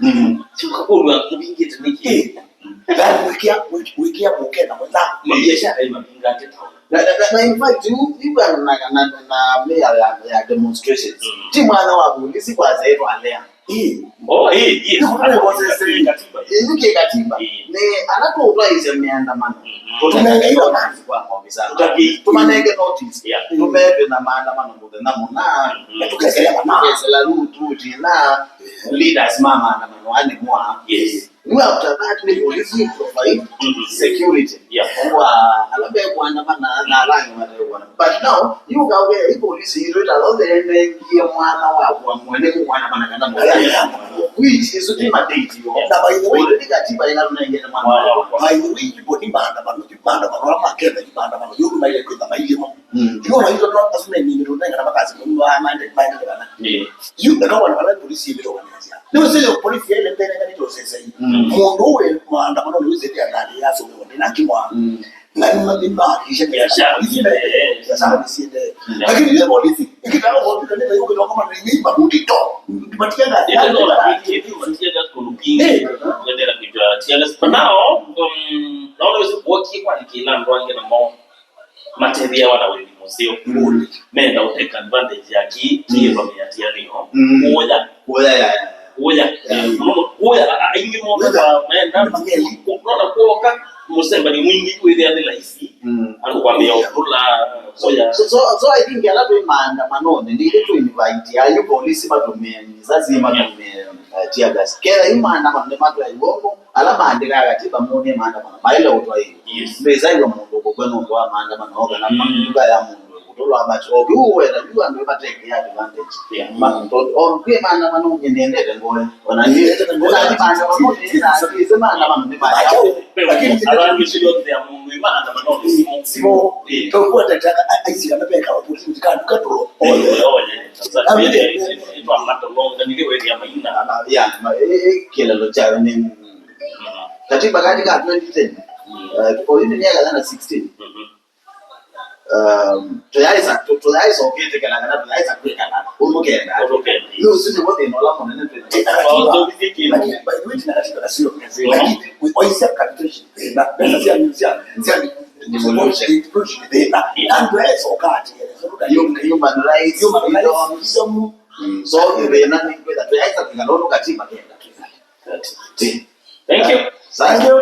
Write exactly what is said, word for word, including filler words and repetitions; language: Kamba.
Mm. Sio kakũlwa kũvingĩte nĩkĩ? Eh. Yaani wĩkĩa, wĩkĩa mũkenda mwenzangu. Mabiashara ĩ mavingate tawa. Na, na, na, na in fact, yu, yu bwana na, na, na, na mea ya, ya demonstrations. Mm. Ti mwana wa polisi kwa zetu alea. Eh. Oh, eh, yes. Nĩ kũtũmĩa katiba. Eh, nĩ kĩ katiba. Eh. Nĩ ala tũtwaĩsya mĩandamano. Mm-hmm. Tũnenge ila manzi kwa maofisa. Tũmanenge notice. Yeah. Tũmetwe na maandamano mũthenya mũna. Mm-hmm. Na tũkesela matũkesela rututi na leaders ma maandamano anĩ mwa. Yes. Rĩu after that, nĩ polisi ĩ provide security. Yeah. Kwa ala mekuandamana na ala angĩ matekuandamana. But now, yu kawe, ĩ polisi ĩtũ ĩtalo theenengie mwana wa kwa mwene kũandamana kana mwana. Which is the mandate yo. Na by the way, already katiba ĩla tũnengete mwana. By the way, people, nĩ maandamano, nĩ maandamano, ala maketha, nĩ maandamano, yu maile kwĩtha mailimo. Mm. Yu maitũ no, asu nĩ nini tũnengana makasi, nĩ maende, maende kana. Yeah. Yu, eka wana, wana polisi ĩmĩtũkanĩsya. Nĩ ũsĩ yo polisi yaile mbele kana itosesei. Mm. Mũndũ ũwe maandamano nĩ ũsĩ ya ndani ya sũmũ, nĩ na kimwa. Mm. Na nĩ ma-, nĩ mahakikisha biashara, eh, biashara nĩ siende. Yeah. Lakini ile polisi, ikitaka kuandika ndio yuko kama ni mimi mabuti to. Batia na. Ile ndio la pili, ndio batia na kulupinga. Eh. Ndio la kitu ya tear gas. But now, um, naona wewe kuoki kwa kila ndo ange na mo. Matethĩawa na wĩthi mũseo. Mm. Menda ũteka advantage ya ki, mm, kĩĩva mĩatĩanĩo. Mm. Kũya. Kũya, ya, ya. Kũya. Yeah. Eh, mũno, kũya, a-, aingĩ moka, yeah, menda, mangeli, kũona kwoka, mũsembani mwingĩ kwĩthĩa nĩ laisi. Mm. Andũ kwambĩa ũtũla, kũya. So, so, so I think ala twĩ maandamanonĩ, nĩ ile tũ invite ayu polisi matũmĩe, sasi matũmĩe, uh, tear gas. Kethĩwa yu maandamano nĩ matwaĩwa ũndũ, ala maandĩkaa katiba mũnĩ maandamano, maĩle ũtwaĩwa. Yes. Ndwĩsaĩwa mũndũ kũkw'a nũndũ wa maandamano, o kana, mm, nduka ya mũndũ ĩkũtũlwa, but o kĩu wenda yu andũ ĩmateke advantage. Yeah. Ma-, to-, o kwĩ maandamano nyie nĩendete ngoe. Ona nyie, ona nyie maandamano nĩ na, nĩ maandamano nĩ maandamano. Lakini arangi sio ya mũndũ ĩ maandamano nĩ simo. Simo. Eh. Tũkwatata aisi kana peka opportunity kana katũlo. Oye, oye. Sasa, ĩtwa matolonga nĩ wĩthĩa maina. Ya, ma-, ĩ-, ĩ-, kĩlalo kya nĩ Katiba kati ka twenty ten, mm, uh, tuko hivi miaka thana sixteen. Mm-hmm. Um, tuyaisa, tu-, tuyaisa ũkĩtĩkĩla kana tuyaisa kwĩkala ũndũ kenda. Ũndũ kenda. Nĩ ũsu nĩw'o thĩna ũla mũnene twĩ na katiba. Lakini by the way, tuna katiba na sio. Lakini we always have capitation. Na pesa cia, cia, cia devolution, devolution thĩna. Na tuyaisa ũkati. Human rights, human rights, freedom. Mm. So, thĩna nĩ kwĩtha tuyaisa kwĩkala ũndũ katiba kenda. Thank you. Thank you.